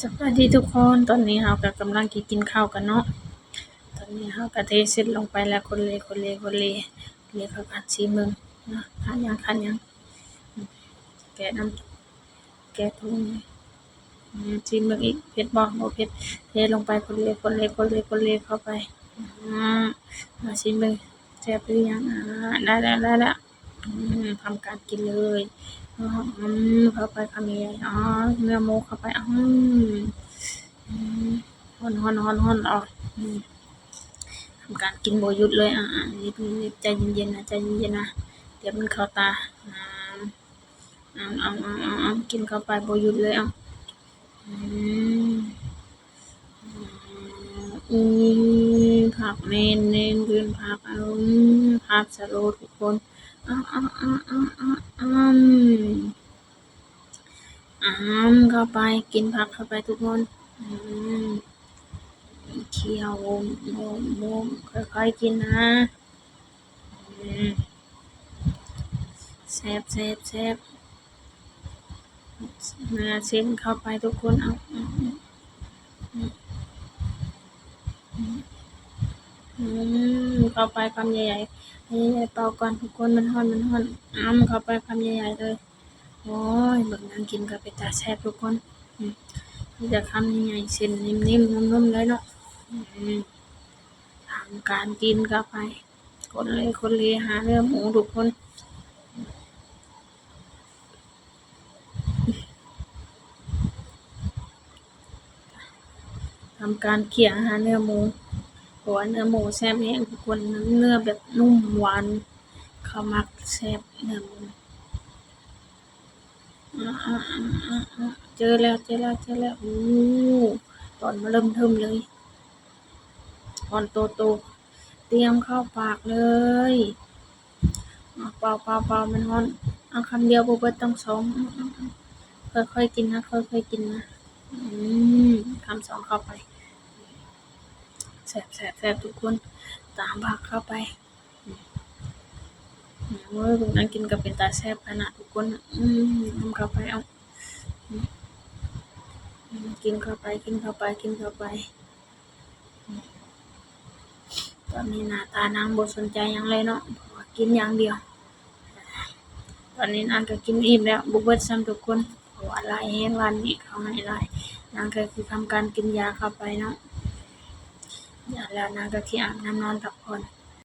ສະບາຍດີທຸກຄົນ, ຕອນນີ້ເຮົາກໍກຳລັງຊິກິນເຂົ້າກັນເນາະ. ຕອນນີ້ເຮົາກໍເທເສັ້ນລົງໄປແລ້ວ ຄົນເລ ຄົນເລ ຄົນເລ ເລເຂົ້າກັນ ຊີມເບິ່ງເນາະ. ຂາດຫຍັງ ຂາດຫຍັງ? ແກະນ້ຳ ແກະຖົງນີ້ ອືມ ຊີມເບິ່ງອີກ ເຜັດບໍ່? ບໍ່ເຜັດ. ເທລົງໄປ ຄົນເລ ຄົນເລ ຄົນເລ ຄົນເລເຂົ້າໄປ. ອືມ ມາຊີມເບິ່ງ ແຊບຫຼືຍັງ? ອາ ໄດ້ແລ້ວ ໄດ້ແລ້ວ. ອືມ ທຳການກິນເລີຍ. ອືມ ເຂົ້າໄປຄຳໃຫຍ່ໆ. ອາ ເນື້ອໝູເຂົ້າໄປ. ອືມ ອືມ ຮ້ອນໆໆໆ. ອາ ອືມ ທຳການກິນບໍ່ຢຸດເລີຍ. ອາ ອາ ນິບໆ ໃຈເຢັນໆນະ ໃຈເຢັນໆນະ ດຽວມັນເຂົ້າຕາ. ອາ ອືມ ອືມ ກິນເຂົ້າໄປບໍ່ຢຸດເລີຍ. ອືມ ອືມ ອືມ ຜັກແໜ້ນໆ ກິນຜັກ. ອືມ ຜັກສະໂລດທຸກຄົນ. ອືມ ອືມ ເຂົ້າໄປ ກິນຜັກເຂົ້າໄປທຸກຄົນ. ອືມ ຂ້ຽວ ໂມມໆ ຄ່ອຍໆກິນນະ. ອືມ ແຊບໆໆ ເນື້ອເສັ້ນເຂົ້າໄປທຸກຄົນ. ເອົາ ອືມ ອືມ ອືມ ເຂົ້າໄປຄຳໃຫຍ່ໆ ໃຫຍ່ໆ ເປົ່າກ່ອນທຸກຄົນ. ມັນຮ້ອນ ມັນຮ້ອນ. ອືມ ເຂົ້າໄປຄຳໃຫຍ່ໆເລີຍ. ໂອ້ຍ ເບິ່ງນາງກິນກໍເປັນຕາແຊບທຸກຄົນ. ອືມ ມີແຕ່ຄຳໃຫຍ່ໆ ເສັ້ນນິ້ມໆ ນຸ້ມໆ ເລີຍເນາະ. ອືມ ທຳການກິນເຂົ້າໄປ ຄົນເລ ຄົນເລຫາເນື້ອໝູທຸກຄົນ. ທຳການເຂ້ຍຫາເນື້ອໝູ ເພາະວ່າເນື້ອໝູແຊບແຮງທຸກຄົນ. ເນື້ອແບບນຸ້ມຫວານ ເຂົາມັກແຊບເນື້ອໝູ. ອາ ເຈີແລ້ວ ເຈີແລ້ວ ເຈີແລ້ວ. ໂອ້ ຕອນມາເລີ່ມເທິມເລີຍ ຮ້ອນໂຕໂຕ ຕຽມເຂົ້າປາກເລີຍ. ເປົ່າໆໆ ມັນຮ້ອນ. ເອົາຄຳດຽວບໍ່ເບິດ ຕ້ອງສອງ. ອືມ ອືມ ອືມ ຄ່ອຍໆກິນນະ ຄ່ອຍໆກິນນະ. ອືມ ຄຳສອງເຂົ້າໄປ ແຊບໆໆ ທຸກຄົນ. ຕາມຜັກເຂົ້າໄປ. ໂອ້ຍ ເບິ່ງນາງກິນກໍເປັນຕາແຊບຂະໜາດທຸກຄົນ. ອືມ ນຳເຂົ້າໄປ ເອົາ ອືມ ກິນເຂົ້າໄປ ກິນເຂົ້າໄປ ກິນເຂົ້າໄປ. ຕອນນີ້ໜ້າຕານາງບໍ່ສົນໃຈຫຍັງເລີຍເນາະ ເພາະວ່າກິນຢ່າງດຽວ. ຕອນນີ້ນາງກໍກິນອີ່ມແລ້ວ ບໍ່ເບິດຊ້ຳທຸກຄົນ ເພາະວ່າຫຼາຍແຮງ ຮ້ານນີ້ເຂົາໃຫ້ຫຼາຍ. ນາງກໍຊິທຳການກິນຢາເຂົ້າໄປເນາະ ຢາແລ້ວນາງກໍຊິອາບນ້ຳນອນພັກຜ່ອນ.